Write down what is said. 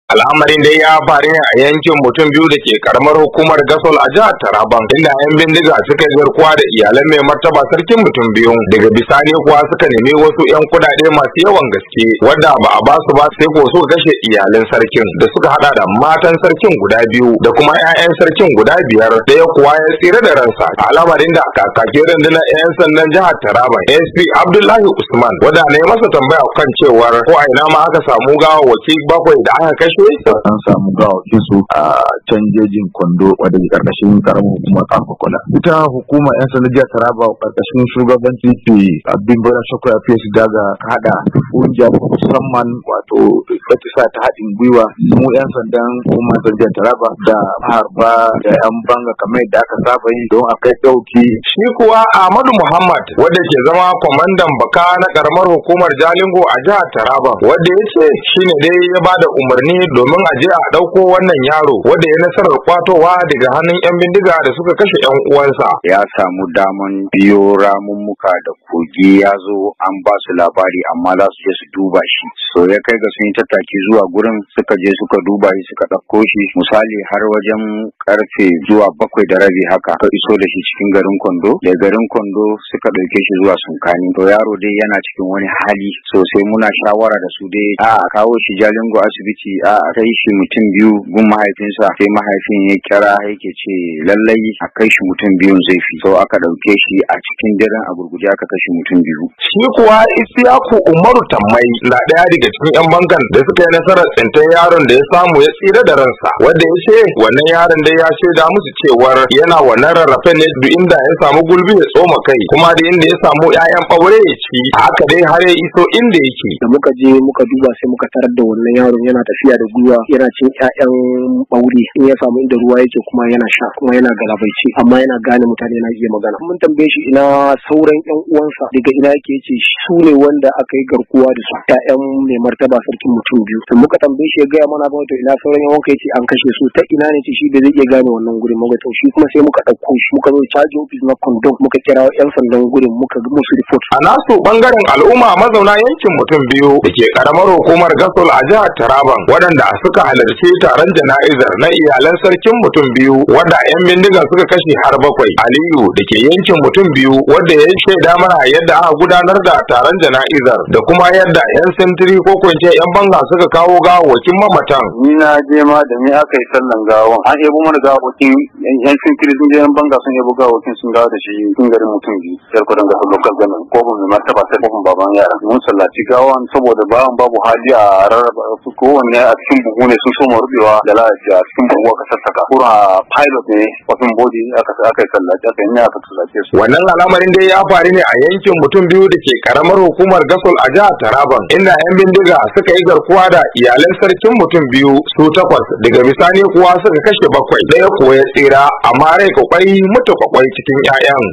Al'amarin dai ya faru ne a yankin mutum biyu da ke karamar hukumar Gasol a jihar Taraban, inda 'yan bindiga suka yi garkuwa da iyalan mai martaba sarkin mutum biyu. Daga bisani kuwa suka nemi wasu 'yan kudade masu yawan gaske, wadda ba a basu ba sai ko suka kashe iyalan sarkin da suka hada da matan sarkin guda biyu da kuma 'ya'yan sarkin guda biyar, ɗaya kuwa ya tsira da ransa. Al'amarin da kakakin rundunar 'yan sandan jihar Taraban SP Abdullahi Usman, wadda na yi masa tambaya kan cewar ko a ina ma aka samu gawawwaki bakwai da aka kashe. An samu gawakin su a can jejin Kwando wadda ke karkashin karamar hukumar Kafakola. Ita hukumar 'yan sanda jihar Taraba karkashin shugabanci ke abin bayan shakwai a fiye daga hada kungiya musamman wato sa ta haɗin gwiwa mu 'yan sandan hukumar jihar Taraba da maharba da 'yan banga kamar yadda aka saba yi don a kai ɗauki. Shi kuwa Ahmadu Muhammad wadda ke zama kwamandan baka na karamar hukumar Jalingo a jihar Taraba, wadda ya ce shine dai ya bada umarni domin a je a ɗauko wannan yaro wanda ya nasarar kwatowa daga hannun 'yan bindiga da suka kashe 'yan uwansa. Ya samu daman biyo ramummuka da kogi ya zo an ba su labari amma za su je su duba shi. So ya kai ga sun yi tattaki zuwa gurin suka je suka duba shi suka ɗauko shi misali har wajen karfe zuwa 7:30 haka ka iso da shi cikin garin Kwando. Da garin Kwando suka ɗauke shi zuwa Sunkani. To yaro dai yana cikin wani hali sosai muna shawara da su dai a kawo shi Jalingo asibiti a kai shi mutum biyu gun mahaifinsa, sai mahaifin ya kira yake ce lallai a kai shi mutum biyun zai fi so aka dauke shi a cikin daren a gurguje aka kai shi mutum biyu. Shi kuwa Isiyaku Umaru Tammai na daya daga cikin yan bangan da suka yi nasarar tsintan yaron da ya samu ya tsira da ransa, wanda ya ce wannan yaron dai ya shaida musu cewar yana wannan rarrafe ne duk inda ya samu gulbi ya tsoma kai kuma da inda ya samu 'ya'yan ɓaure ya ci, haka dai har ya iso inda yake. Da muka je muka duba sai muka tarar da wannan yaron yana tafiya da gwiwa yana cin ƴaƴan ɓaure, in ya samu inda ruwa yake kuma yana sha kuma yana galabaice amma yana gane mutane yana iya magana. Mun tambaye shi ina sauran ƴan uwansa daga ina yake, yace su ne wanda aka yi garkuwa da su ƴaƴan mai martaba sarkin mutum biyu. To muka tambaye shi ya gaya mana ba to ina sauran ƴan uwanka, yace an kashe su ta ina ne, ce shi bai zai iya gane wannan gurin. Muka to shi kuma sai muka ɗauko shi muka zo caji office na Kwando muka kira ƴan sandan gurin muka musu report. A nasu bangaren al'umma mazauna yankin mutum biyu da ke karamar hukumar Gasol a jihar Taraban waɗanda suka halarci taron jana'izar na iyalan sarkin mutum biyu wadda 'yan bindiga suka kashe har bakwai, Aliyu da ke yankin mutum biyu wadda ya shaida mana yadda aka gudanar da taron jana'izar da kuma yadda 'yan sintiri ko kunce 'yan banga suka kawo gawawwakin mamatan. Ni na je ma da ni aka yi sallan gawan an ebo mana gawawwakin 'yan sintiri sun je 'yan banga sun ebo gawawwakin sun gawo da shi cikin garin mutum biyu yar kudin ga local government ko mai martaba sai kofin baban yara mun sallaci gawan saboda bawan babu hali a rarraba su kowanne a cikin buhu ne sun soma rubewa da lalace a cikin buhu aka sassaka kura pilot ne wafin body aka yi sallaci aka yi aka sallace su. Wannan al'amarin dai ya faru ne a yankin mutum biyu da ke karamar hukumar Gasol a jihar Taraban inda 'yan bindiga suka yi garkuwa da iyalan sarkin mutum biyu su takwas, daga bisani kuwa suka kashe bakwai, ɗaya kuwa ya tsira amma rai kwakwai mutu kwakwai cikin 'ya'yan.